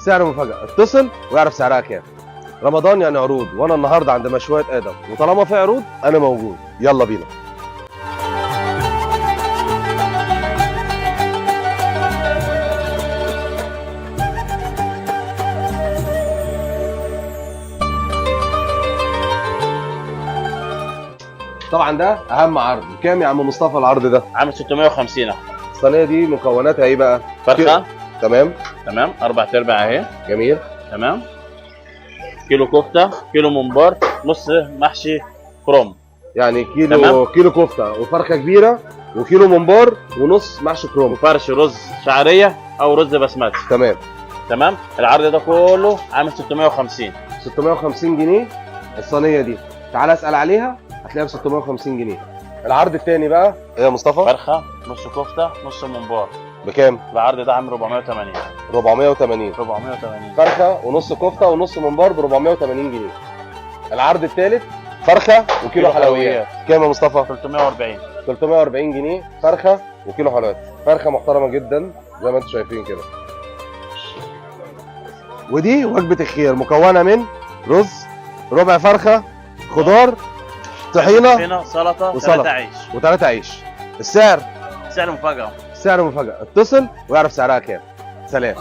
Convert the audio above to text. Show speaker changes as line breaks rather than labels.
السعر مفاجاة، اتصل واعرف سعرها كام. رمضان يعني عروض، وانا النهارده عند مشويات ادم، وطالما في عروض انا موجود. يلا بينا. طبعا ده اهم عرض. كام يا عم مصطفى العرض ده؟
عامل 650 اهو.
الصينية دي مكوناتها ايه بقى؟
فرخة.
تمام.
تمام، 4/4 اهي.
جميل.
تمام، كيلو كفته، كيلو ممبار، نص محشي كروم.
يعني كيلو.
تمام.
كيلو كفته وفرخه كبيرة وكيلو ممبار ونص محشي كروم.
وفرش رز شعرية او رز بسمتي.
تمام.
تمام، العرض ده كله عامل 650.
650 جنيه الصينية دي. تعال اسال عليها هتلاقيها ب 650 جنيه. العرض الثاني بقى ايه يا مصطفى؟
فرخة، نص كفته، نص ممبار.
بكام؟
العرض ده عامل 480.
480.
480.
فرخة ونص كفته ونص ممبار ب 480 جنيه. العرض الثالث فرخة وكيلو
كيلو
حلويات.
حلويات.
كام يا مصطفى؟
340.
340 جنيه فرخة وكيلو حلويات. فرخة محترمه جدا زي ما انتم شايفين كده. ودي وجبة الخير، مكونة من رز، ربع فرخة، خضار، طحينه،
هنا سلطة،
وسلطة.
3 عيش.
وثلاثة عيش. السعر
سعر مفاجاة.
سعر مفاجأة. اتصل واعرف سعرها كام. سلام.